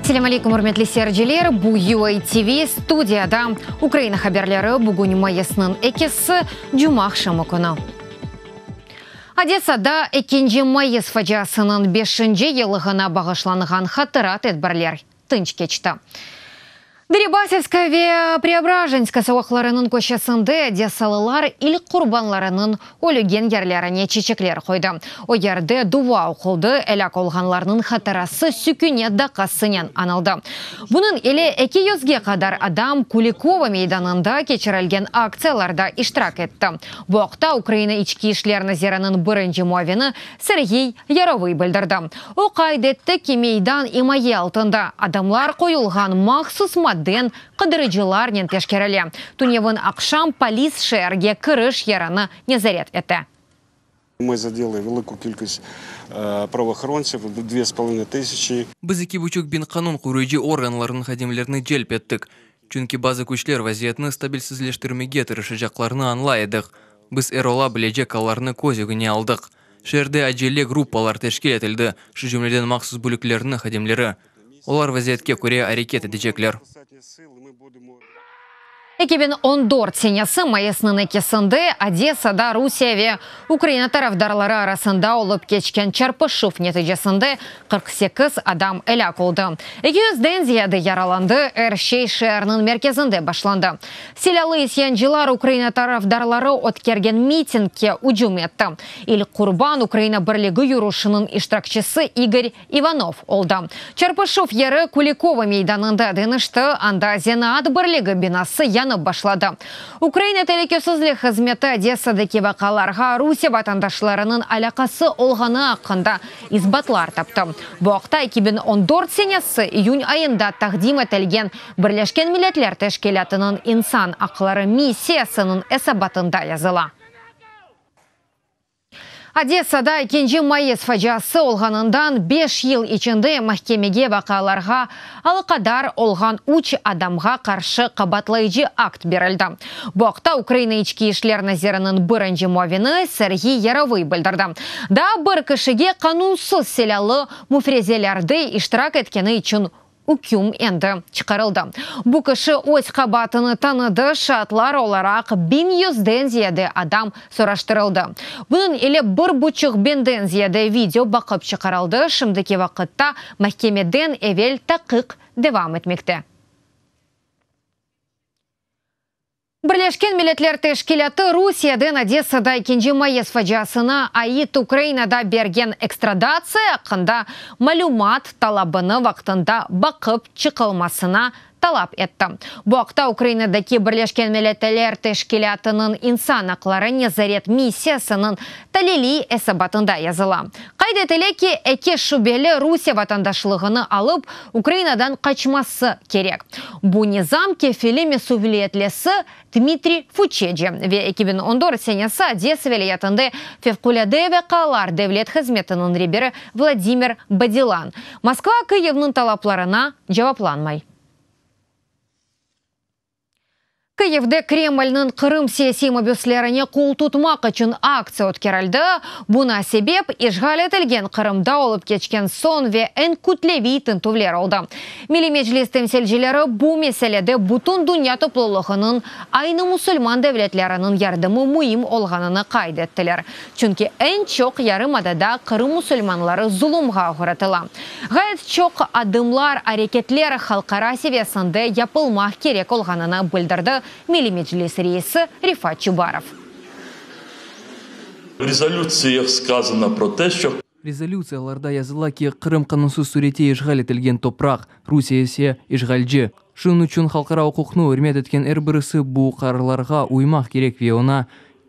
Selâm aleyküm, ürmetli seyirciler! Bu UA TV, studiyada Ukraina haberleri, bugün mayısnıñ ekisi, cumaaqşamı künü. Odesada ekinci mayıs faciasınıñ beşinci yıllığına bağışlanğan hatıra tedbirler tınç keçti. Deribasevskaya ve Preobrajenskaya soqaqlarınıñ köşesinde odessalılar ilk qurbanlarınıñ ölügen yerlerine çiçekler qoydı. O yerde dua oquldı, elâk olğanlarnıñ hatırası sükünet daqqasınen añıldı. Bunıñ ile eki yüzge qadar adam Kulikovo meydanında keçirilgen aktsiyalarda iştirak etti. Bu aqta Ukraina İçki işler naziriniñ birinci muavini Serğiy Yarovıy bildirdi. O qayd etti ki, meydan imaye altında, adamlar qoyulğan mahsus maden qıdırıcılarnen teşkerile. Tünevin aqşam polis şeerge kiriş yerini nezaret ete. Mı zadiyali veliku kilkist pravoohorontsev, dve s polovinoy tısyaçi. Biz eki buçuq biñ qanun qoruyıcı organlarınıñ hadimlerini celp ettik, çünki bazı küçler vaziyetni stabilsizleştirmege tırışacaqlarını añlay edik. Biz er ola bilecek allarnı köz ögüne aldıq. Şeerde acele gruppalar teşkil etildi, şu cümleden mahsus bölüklerniñ hadimleri. Olar vaziyetke köre areket etecekler. 2014 senesi mayısnıñ ekisinde Odesada Rusiye ve Ukraina tarafdarları arasında olıp keçken çarpışuv neticesinde 48 adam elâk oldı, eki yüzden ziyade yaralandı, er şey şeerniñ merkezinde başlandı. Silâlı isyancılar Ukraina tarafdarları ötkergen mitingge ücüm etti. İlk qurban Ukraina birligi yürüşiniñ iştirakçisi İgor İvanov oldı. Çarpışuv yeri Kulikovo meydanında deñişti, anda Zenaat birligi binası yanıp başladı. Ukraina telükesizlik hızmeti Odessadaki vaqialarğa Rusiye vatandaşlarınıñ alâqası olğanı aqqında isbatlar taptı. Bu aqta 2014 senesi iyün ayında taqdim etilgen Birleşken Milletler Teşkilâtınıñ insan aqları missiyasınıñ esabatında yazıla. Odessada ekinci mayıs faciası olğanından beş yıl içinde mahkemege vaqialarğa alâqadar olğan üç adamğa qarşı qabaatlayıcı akt berildi. Bu aqta Ukraina İçki işler naziriniñ birinci muavini Serğiy Yarovıy bildirdi. Daa bir kişige qanunsız silâlı müfrezelerde iştirak etkeni içün Üküm endi çıqarıldı. Bu kişi öz qabaatını tanıdı, şaatlar olaraq biñ yüzden ziyade adam soraştırıldı. Bunıñ ile bir buçuq biñden ziyade video baqıp çıqarıldı, şimdiki vaqıtta mahkemeden evel taqiq devam etmekte. Birleşken Milletler Teşkilâtı Rusiyeden Odessada ekinci mayıs faciasına ait Ukrainada bergen ekstradatsiya aqqında malümat talabını vaqtında baqıp çıqılmasına talap etti. Bu aqta Ukrainadaki Birleşken Milletler Teşkilâtınıñ insan aqları nezaret missiyasınıñ taliliy esabatında yazıla. Qayd etile ki, eki şübeli Rusiye vatandaşlığını alıp, Ukrainadan qaçması kerek. Bu nizam kefili mesüliyetlisi Dmitriy Fuçeci ve 2014 senesi Odesa vilâyetinde Fevqulâde vaqialar devlet hızmetiniñ reberi Vladimir Badilan. Moskva Kıyivniñ talaplarına cevaplanmay. Kıyivde Kremlniñ Qırım siyasiy mabüslerine qol tutmaq içün aktsiya ötkerildi. Buna sebep, işğal etilgen Qırımda olıp keçken soñ ve eñ kütleviy tintüvler oldı. Milliy Meclis temsilcileri bu meselede bütün dünya toplulığınıñ, aynı musulman devletleriniñ yardımı müim olğanını qayd ettiler. Çünki eñ çoq yarımadada Qırım musulmanları zulumğa oğratıla. Ğayet çoq adımlar, areketler halqara seviyesinde yapılmaq kerek olğanını bildirdi Milliy Meclis reisi Refat Çubarov. V rezolütsiyah skazano pro te, şço. Rezolütsiyalarda yazıla ki, Qırım qanunsız surette işğal etilgen topraq, Rusiye ise, işğalci. Şunıñ içün halqara uquqnı ürmet etken er birisi bu qararlarğa uymaq kerek ve oña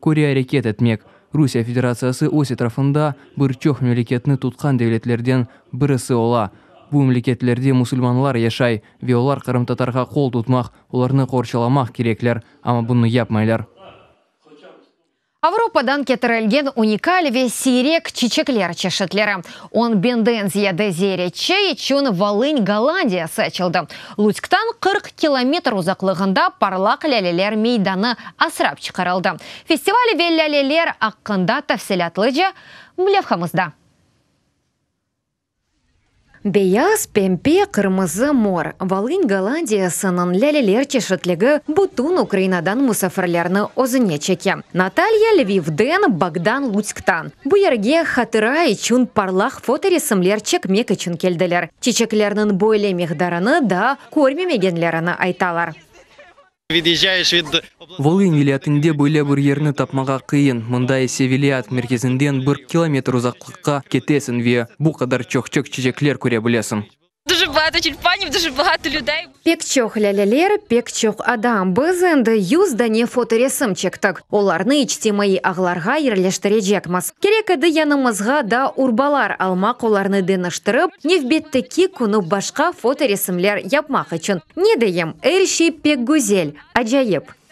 köre areket etmek. Rusiye Federatsiyası öz etrafında bir çoq memleketni tutqan devletlerden birisi ola. Bu memleketlerde musulmanlar yaşay ve olar qırımtatarğa qol tutmaq, olarnı qorçalamaq kerekler, amma bunı yapmaylar. Avropadan ketirilgen unikal ve siyrek çiçekler çeşitleri, on biñden ziyade ziyaretçi içün Volın Gollandiyası açıldı. Lutsktan 40 kilometr uzaqlığında parlaq lâleler meydanı asrap çıqarıldı. Festival ve lâleler aqqında tafsilâtlıca levhamızda. Beyaz, pempe, qırmızı, mor, Volın Gollandiyasınıñ lâleler çeşitligi bütün Ukrainadan musafirlerni özüne çeke. Natalya Lvivden, Bogdan Lutsktan. Bu yerge hatıra içün parlaq fotoresimler çekmek içün keldiler. Çiçeklerniñ böyle miqdarını daa körmemegenlerini aytalar. Volın vilâyetinde böyle bir yerni tapmağa qıyın, mında ise vilâyet merkezinden bir kilometr uzaqlıqqa ketesiñ ve bu qadar çoq-çoq çiçekler köre bilesiñ. Pek çoq lâleler, pek çoq adam. Biz endi 100 dane fotoresim çektik, olarnı içtimaiy ağlarğa yerleştirecekmiz. Kerek edi yanımızğa da urbalar almaq, olarnı deñiştirip, nevbetteki künü başqa fotoresimler yapmaq içün. Ne deyim, er şey pek güzel, acayip.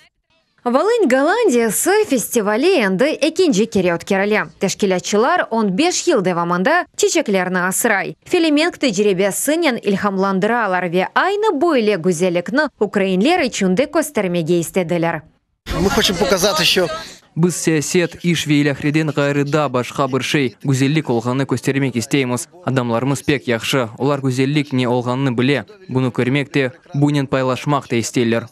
Volın Gollandiyası festivali endi ekinci kere ötkerile. Teşkilâtçılar on beş yıl devamında çiçeklerni asray, Felemenk tecribesinen ilhamlandıralar ve aynı böyle güzellikni ukrainler içün de köstermege istediler. Biz siyaset, iş ve ilâhreden ğayrı da başqa bir şey, güzellik olğanını köstermek isteymiz. Adamlarımız pek yahşı, olar güzellik ne olğanını bile, bunı körmek de, bunen paylaşmaq da isteyler.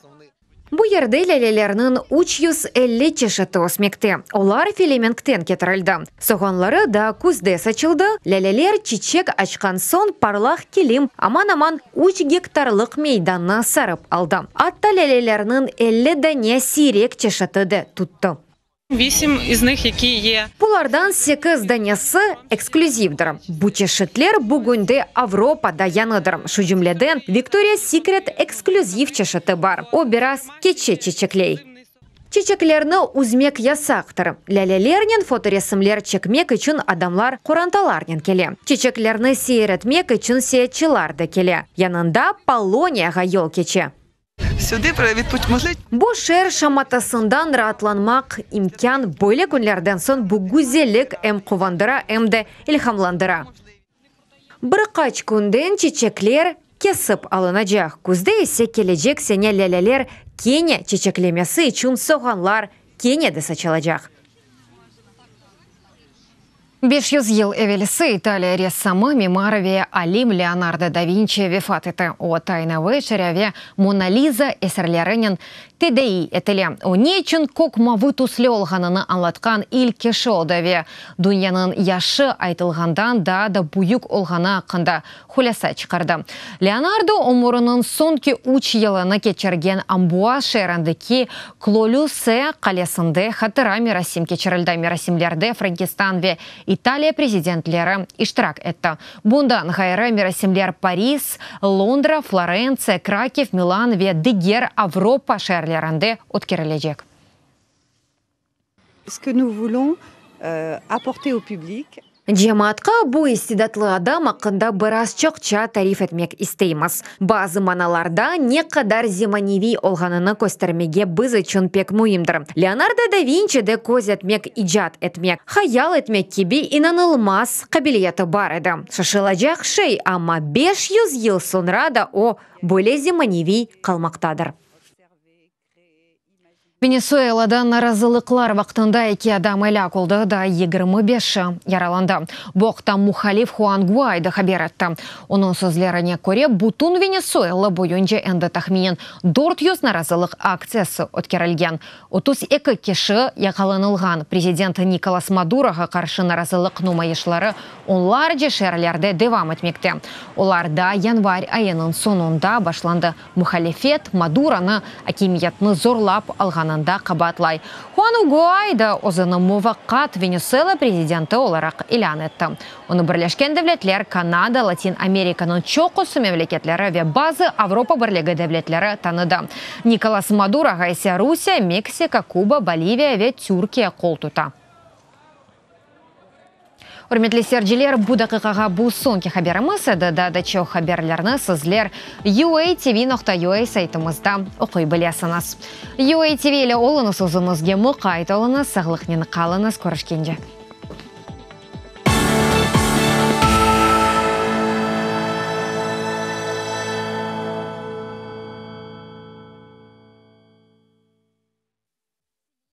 Bu yerde lâlelerniñ 350 çeşiti ösmekte, olar Felemenkten ketirildi. Soğanları da küzde saçıldı, lâleler çiçek açqan soñ parlaq kilim aman-aman üç gektarlıq meydannı sarıp aldı. Atta lâlelerniñ 50 dane siyrek çeşiti de tuttı. Bulardan sekiz danesi eksklüzivdir. Bu çeşitler bugünde Avropada yañıdır. Şu cümleden, Victoria's Secret eksklüziv çeşiti bar, o biraz keççe çiçekley. Çiçeklerni üzmek yasaqtır. Lâlelernen fotoresimler çekmek içün adamlar qorantalarnen kele. Çiçeklerni seyir etmek içün seyaatçılar da kele. Yanında Poloniyağa yol keçe. Bu şeer şamatasından raatlanmaq imkân böyle künlerden soñ bu güzellik em quvandıra, em de ilhamlandıra. Bir qaç künden çiçekler kesip alınacaq, küzde ise kelecek sene lâleler kene çiçeklemesi içün soğanlar kene de saçılacaq. 500 yıl evelsi İtaliya ressamı, mimar ve alim Leonardo da Vinçi vefat etti. O, Tayna veçerâ ve Mona Liza eserlerinen tedaiy etile. O, ne içün kök mavı tüslü olğanını añlatqan ilk kişi oldı ve dünyanıñ yaşı aytılğandan daa da büyük olğanı aqqında hulâsa çıqardı. Leonardo ömüriniñ soñki üç yılını keçirgen Ambuaz şeerindeki Klo-Lüse qalesinde hatıra merasim keçirildi. Merasimlerde Frenkistan ve İtaliya prezidentleri iştirak etti. Bundan ğayrı, merasimler Paris, Londra, Florentsiya, Krakiv, Milan ve diger Avropa şeerlerinde ötkerilecek. Cemaatqa bu istidatlı adam aqqında biraz çoqça tarif etmek isteymiz. Bazı manalarda ne qadar zemaneviy olğanını köstermege biz içün pek müimdir. Leonardo da Vinçide köz etmek, icat etmek, hayal etmek kibi inanılmaz qabiliyeti bar edi. Şaşılacaq şey, amma 500 yıl soñra da o, böyle zemaneviy qalmaqtadır. Venesuelada narazılıqlar vaqtında eki adam elâk oldı, daa 25-i yaralandı. Bu aqta muhalif Huan Guaydo haber etti. Onıñ sözlerine köre, bütün Venesuela boyunca endi tahminen 400 narazılıq aktsiyası ötkerilgen, 32 kişi yaqalanılğan. Prezident Nikolas Maduroğa qarşı narazılıq numayışları onlarca şeerlerde devam etmekte. Olar daa yanvar ayınıñ soñunda başlandı. Muhalifet, Maduronı akimiyetni zorlap alğanında qabaatlay. Huan Guaydo özüni muvaqqat Venesuela prezidenti olaraq ilân etti. Onı Birleşken Devletler, Kanada, Latin Amerikanıñ çoqusı memleketleri ve bazı Avropa Birligi devletleri tanıdı. Nikolas Maduroğa ise Rusiye, Meksika, Kuba, Boliviya ve Türkiye qol tuta. Ürmetli seyirciler, bu daqiqağa bu soñki haberimiz edi. Daa da çoq haberlerni sizler UATV.UA saytımızda oquy bilesiñiz. UATV ile oluñız, özüñizge muqayt oluñız, sağlıqnen qalıñız, körüşkence.